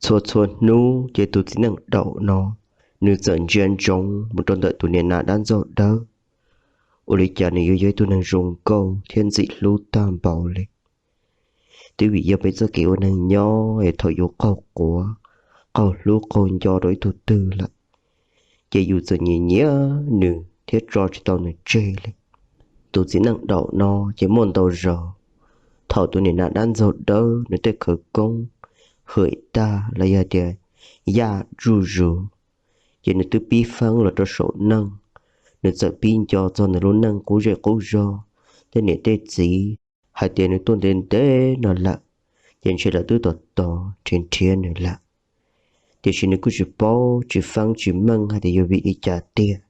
Txhua txhua hnub ces tus txiv neej daum no nws txawm ntsia ntsoov mus rau ntawm tus niam nas dab ntxaug dawb. Ua li cas nws yuav yog ib tug neeg zoo nkauj thiab ntxim hlub tag npaum li. Twb vim yog peb txoj kev ua neeg nyob es thaum yus qaug quav, qaug hlub qaug nco rau ib tug twg lawm, ces yus txawm nyiam nyiam nws thiab tso tsis tau nws tseg li. Tus txiv neej daum no ces muaj ntau zaus, thaum tus niam nas dab ntxaug dawb nws tej khawv koob hwm tag los yog tias yaj zuj zus, ces nws twb pib feeb los rau saum neej. Nws txawm pib nco txog nws lub neej qub zej qub zog, tej niam tej txiv hais tias nws tuaj ntev ntev no lawm, ces ntshe lawv twb tos tos nrhiav nrhiav nws lawm. Tiam sis nws kuj tsis paub tsis feeb tsis meej hais tias yog vim li cas tiag,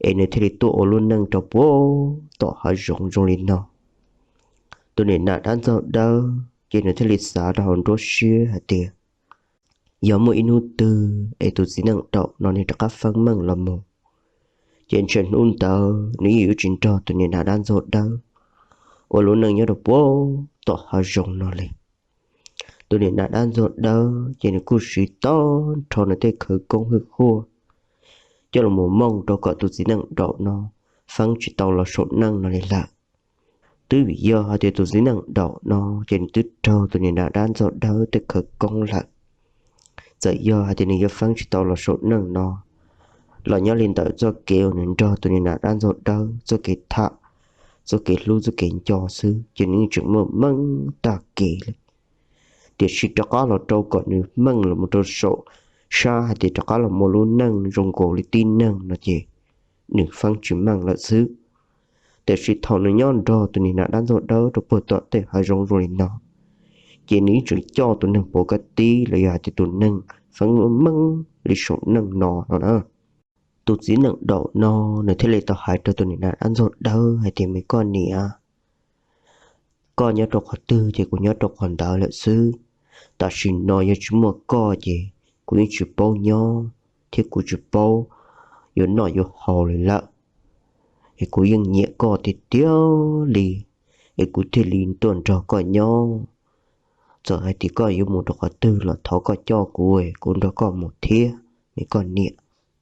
es nws thiaj li tuaj ua lub neej rau puag tom hav zoov zoo li no. Tus niam nas dab ntxaug dawb ces nws thiaj li xav rau hauv nruab siab hais tias, yog muaj ib hnub twg es tus txiv neej daum no nws rov qab feeb meej los mus, ces ntshe hnub ntawd nws yeej yuav tsis nrog tus niam nas dab ntxaug dawb ua lub neej nyob rau puag tom hav zoov no li. Tus niam nas dab ntxaug dawb ces nws kuj siv tag nrho nws tej khawv koob hwj huaj coj los mus mooj rau kom tus txiv neej daum no feeb tsis tau los saum neej no li lawm. Twb vim yog hais tias tus txiv neej daum no ces nws twb raug tus niam nas dab ntxaug dawb tej khawv koob lawm. Txawm yog hais tias nws yuav feeb tsis tau los saum neej no, los nyob li ntawm txoj kev uas nws nrog tus niam nas dab ntxaug dawb txoj kev tham, txoj kev hlub txoj kev nco xwb ces nws yeej tseem muaj meej tag kev li. Tiam sis rov qab los rau kom nws meej los mus rau saum sab hais tias rov qab los muaj lub neej zoo nkaus li tib neeg no ces nws feeb tsis meej lawm xwb. Tiam sis thaum nws nyob nrog tus niam nas dab ntxaug dawb rau puag tom tej hav zoov zoo li no, ces nws yeej tseem coj tus neeg puav kab tib los yog hais tias tus neeg feeb meej li saum neej no no na. Tus txiv neej daum no nws thiaj li tau hais rau tus niam nas dab ntxaug dawb hais tias, me koj niam, koj nyob rau qhov twg ces kuv nyob rau qhov ntawd lawm xwb. Tam sim no yog tsis muaj koj ces kuv yeej tsis paub nyob thiab kuv tsis paub yuav noj yuav haus li lawm. Es kuv yeej nyiam koj tiag tiag li, es kuv thiaj li tuaj nrog koj nyob. Txawm hais tias koj yuav mus rau qhov twg los thov koj coj kuv, kuv nrog koj mus thiab, me koj niam.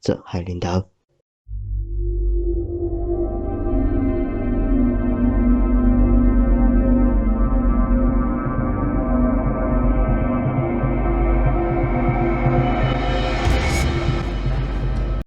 Txawm hais li ntawd,